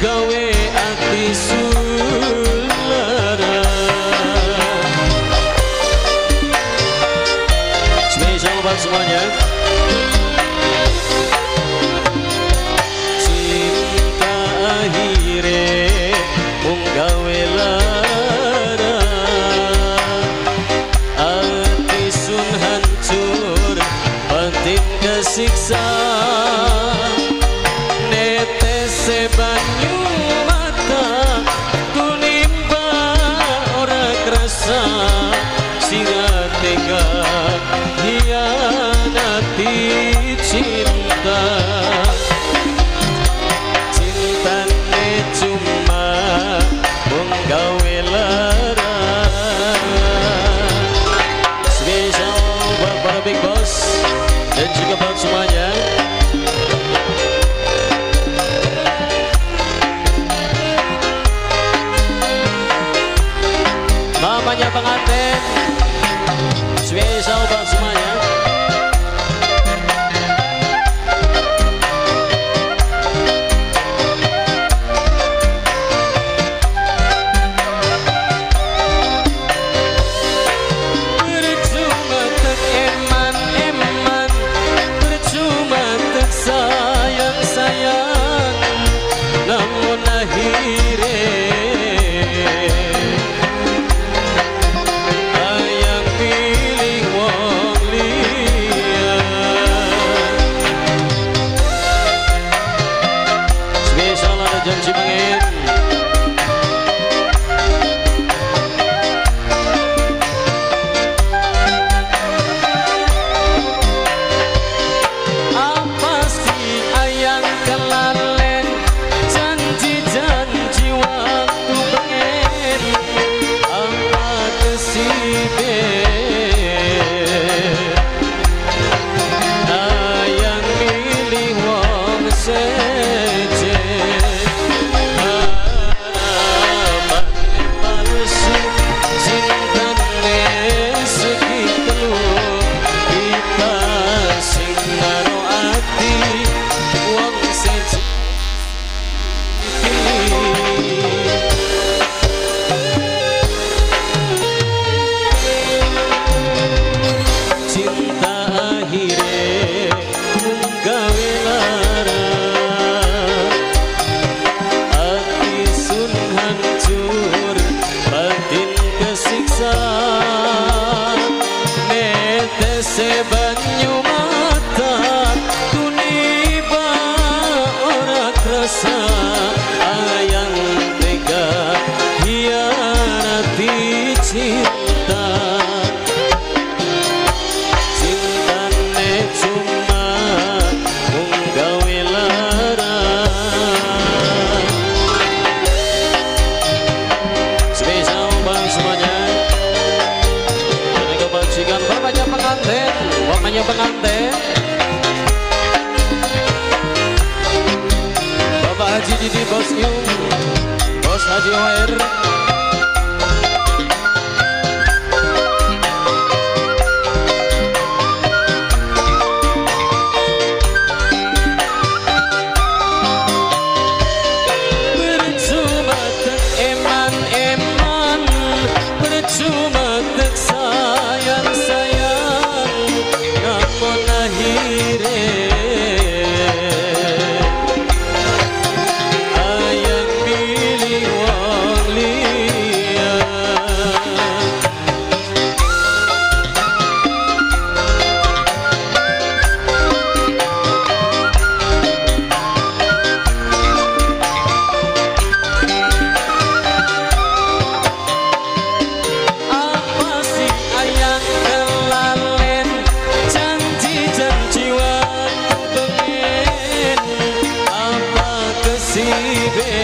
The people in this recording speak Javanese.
gawe ati sulara. Spesial buat semuanya. Cinta akhire mung gawe lara, ati sun hancur batin kesiksa. Netese banyu mata tunimba ora krasa, sira tega hianati cinta. Cintane cuma mung gawe lara. Spesial buat para big boss dan juga buat semuanya. Mamanya pengantin, spesial buat semuanya. Percuma tek eman-eman, percuma tek sayang-sayang, namun akhirnya ayang pilih wong liya. Spesial ada janji bengin. Apa sih ayang kelalen janji-janji waktu pengen, apa kesibe ayang milih wong seje. Harapan palsu cintane segitu, kita sing naro ati wong seje. Cinta akhire mung gawe lara, ati sun hancur batin kesiksa. Netese banyu mata tuniba ora krasa, ayang tega hianati cinta. Cintane cuma mung gawe lara. Spesial bang semuanya. Dan kebajikan bapaknya pengantin, bapaknya pengantin, Bapak Haji Didi Bos Yung, Bos Haji Hoer. Percuma tek eman-eman, percuma tek sayang-sayang, namun akhire ayang pilih wong liya. Apa sih ayang kelalen janji-janji waktu bengen, apa kesibe